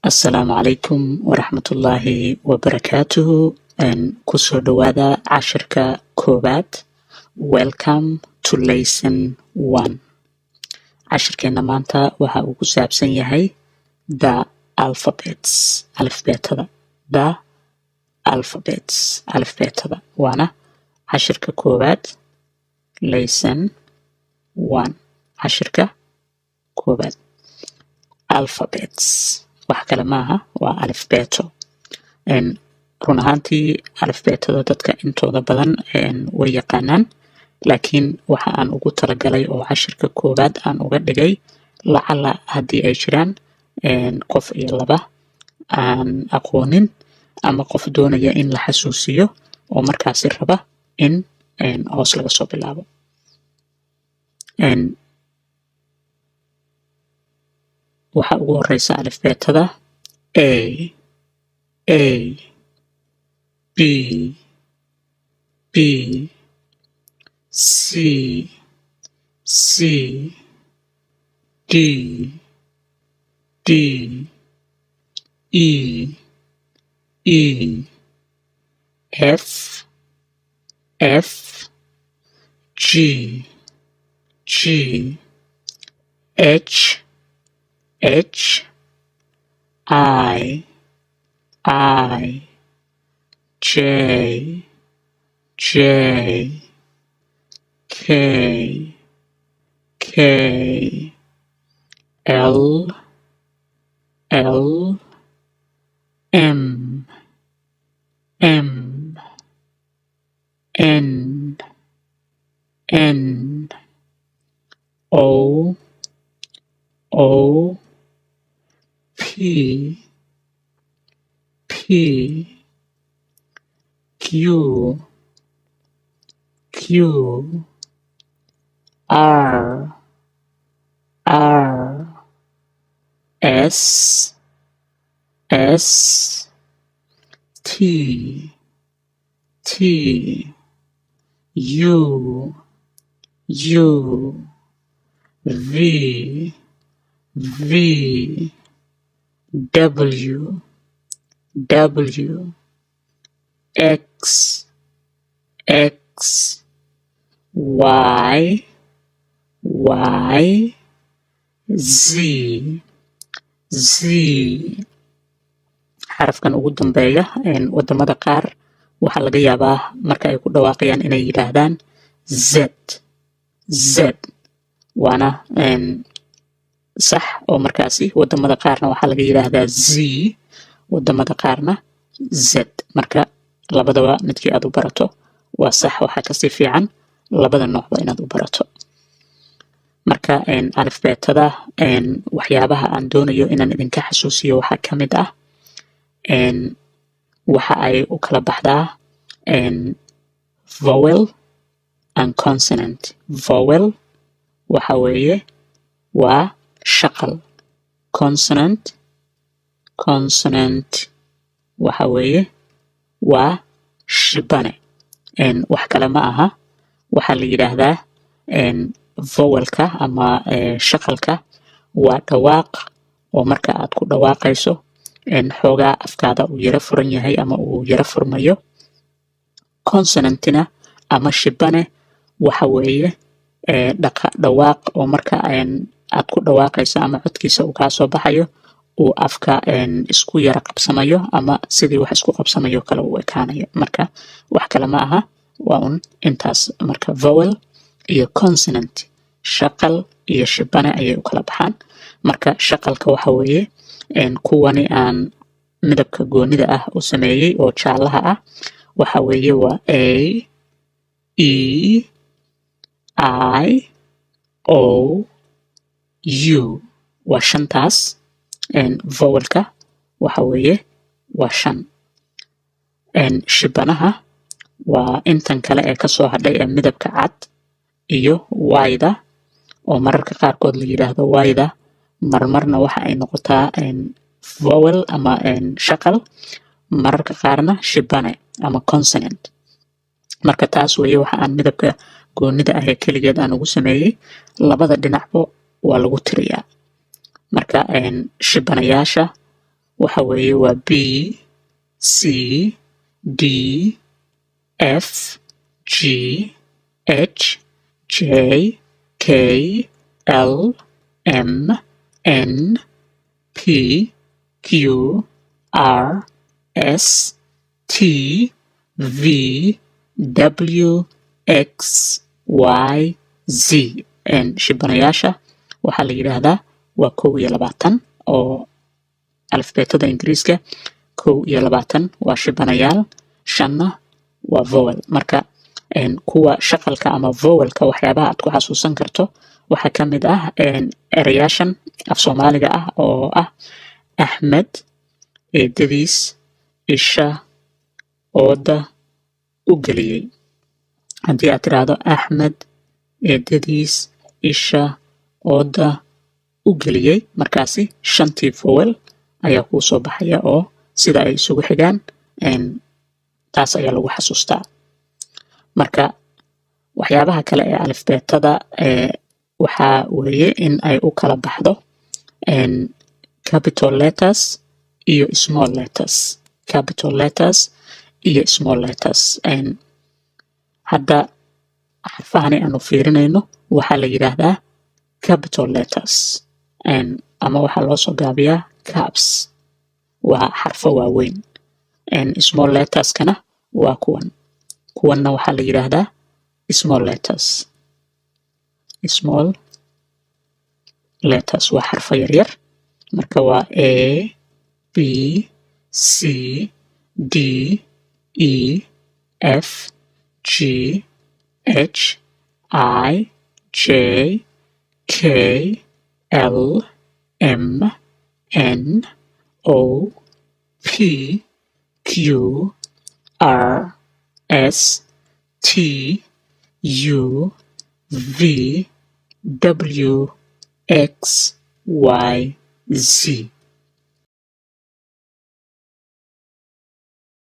Asalaamu calaykum waraxmatullaahi wabarakaatuhu. Kusoo dhowaada cashirka koowaad. Welcome to lesson one. Cashirkeena maanta waxa uu ku saabsan yahay the alphabets, alifbeetada. The alphabets, alifbeetada, waana cashirka koowaad, lesson one, cashirka koowaad. Alphabets wax kale maaha, waa alifbeeto. Run ahaantii alifbeetada dadka intooda badan way yaqaanaan, laakiin waxa aan ugu talagalay oo cashirka koowaad aan uga dhigay, lacala haddii ay jiraan qof iyo laba aan aqoonin ama qof doonaya in la xasuusiyo oo markaasi raba in hoos laga soo bilaabo. Waxa ugu horeysa alifbeetada A, A, B, B, C, C, D, D, E, E, F, F, G, G, H, H, I, I, J, J, K, K, L, L, M, M, N, N, O, O, P, P, Q, Q, R, R, S, S, T, T, U, U, V, V, W, W, X, X, Y, Y, Z, Z. Xarafkan ugu dambeeya, wadamada qaar waxaa laga yaabaa marka ay ku dhawaaqayaan inay yidhaahdaan Z, Z, waana sax oo markaasi wadamada qaarna waxaa laga yidhaahdaa Z, wadamada qaarna Z. Marka labadaba midkii aad u barato waa sax. Waxaa kasii fiican labada noocba inaad u barato. Marka alifbeetada waxyaabaha aan doonayo inaan idinka xasuusiyo waxaa ka mid ah waxa ay u kala baxdaa vowel and consonant. Vowel waxa weeye waa shaqal. Consonant, consonant waxa weeye waa shibane. Wax kale ma aha, waxaa la yidhaahdaa vowelka ama shaqalka waa dhawaaq oo marka aad ku dhawaaqayso xoogaa afkaada uu yaro furan yahay ama uu yaro furmayo. Consonantina ama shibane waxa weeye dhaqa dhawaaq oo marka aad ku dhawaaqayso ama codkiisa uu kaa soo baxayo uu afka isku yara qabsamayo ama sidii wax isku qabsamayo kale uu ekaanayo. Marka wax kale ma aha, waa un intaas. Marka vowel iyo consonant, shaqal iyo shibane ayay u kala baxaan. Marka shaqalka waxa weeye kuwani aan midabka goonida ah u sameeyey oo jaalaha ah. Waxa weeye waa A, E, I, O, U, waa shantaas. Vowelka waxa weeye waa shan. Shibanaha waa intan kale ee kasoo hadhay ee midabka cad iyo Y-da, oo mararka qaarkood la yidhaahdo Y-da marmarna waxa ay noqotaa vowel ama shaqal, mararka qaarna shibane ama consonant. Marka taas weeye waxa aan midabka goonida ah ee keligeed aan ugu sameeyey. Labada dhinacba waa lagu tiriyaa. Marka shibanayaasha Waxa weeye waa B, C, D, F, G, H, J, K, L, M, N, P, Q, R, S, T, V, W, X, Y, Z. Shibanayaasha waxaa la yidhaahdaa waa 21 oo alifbeetada Ingiriiska. 21 waa shibanayaal, shanna waa vowel. Marka kuwa shaqalka ama vowelka, waxyaabaha aad ku xasuusan karto waxaa ka mid ah erayaashan af Soomaaliga ah oo ah "Axmed eedadiis isha ooda u geliyey". Haddii aad tiraahdo "Axmed eedadiis isha ooda u geliyey", markaasi shantii vowel ayaa kuu soo baxaya oo sida ay isugu xigaan, taas ayaa lagu xasuustaa. Marka waxyaabaha kale ee alifbeetada waxaa weeye in ay u kala baxdo capital letters iyo small letters, capital letters iyo small letters. Hadda xarfahani aanu fiirinayno waxaa la yidhaahdaa capital letters ama waxaa loo soo gaabiyaa caps, waa xarfo waaweyn. Small letterskana waa kuwan. Kuwanna waxaa la yidhaahdaa small letters. Small letters waa xarfo yaryar. Marka waa A, B, C, D, E, F, G, H, I, J, K, L, M, N, O, P, Q, R, S, T, U, V, W, X, Y, Z.